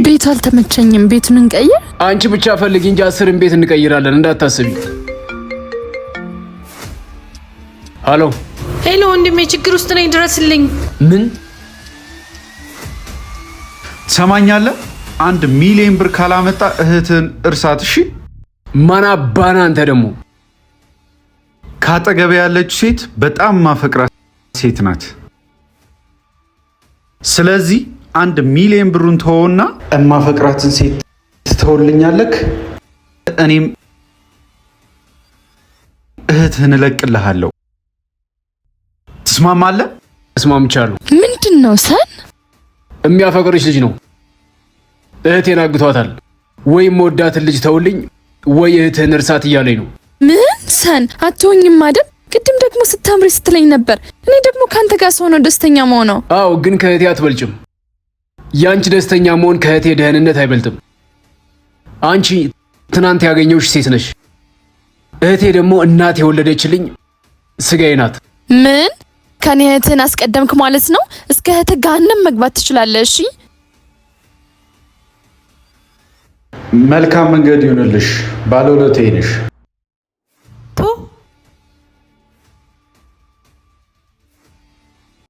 ቤቱ አልተመቸኝም። ቤቱን እንቀይር። አንቺ ብቻ ፈልጊ እንጂ 10ን ቤት እንቀይራለን፣ እንዳታስቢ። ሀሎ Hello ወንድሜ፣ ችግር ውስጥ ነኝ፣ ድረስልኝ። ምን ትሰማኛለህ? 1 ሚሊዮን ብር ካላመጣ እህትህን እርሳት። እሺ። ማን አባና አንተ ደግሞ ካጠገብ ያለች ሴት በጣም ማፈቅራት ሴት ናት። ስለዚህ 1 ሚሊዮን ብሩን ተወውና እማፈቅራትን ሴት ትተውልኛለህ። እኔም እህትህን እለቅልሃለሁ። ትስማማለህ? ተስማምቻለሁ። ምንድን ነው ሰን? የሚያፈቅርሽ ልጅ ነው። እህቴን አግቷታል። ወይ መወዳትን ልጅ ተውልኝ፣ ወይ እህትህን እርሳት እያለኝ ነው። ምን ሰን አትሆኝም አይደል? ቅድም ደግሞ ስታምሪ ስትለኝ ነበር። እኔ ደግሞ ከአንተ ጋር ስሆን ነው ደስተኛ መሆነው። አዎ፣ ግን ከእህቴ አትበልጭም። የአንቺ ደስተኛ መሆን ከእህቴ ደህንነት አይበልጥም። አንቺ ትናንት ያገኘሁሽ ሴት ነሽ። እህቴ ደግሞ እናት የወለደችልኝ ስጋዬ ናት። ምን ከኔ እህትህን አስቀደምክ ማለት ነው? እስከ እህትህ ገሃነም መግባት ትችላለህ። እሺ መልካም መንገድ ይሁንልሽ። ባለውለታዬ ነሽ።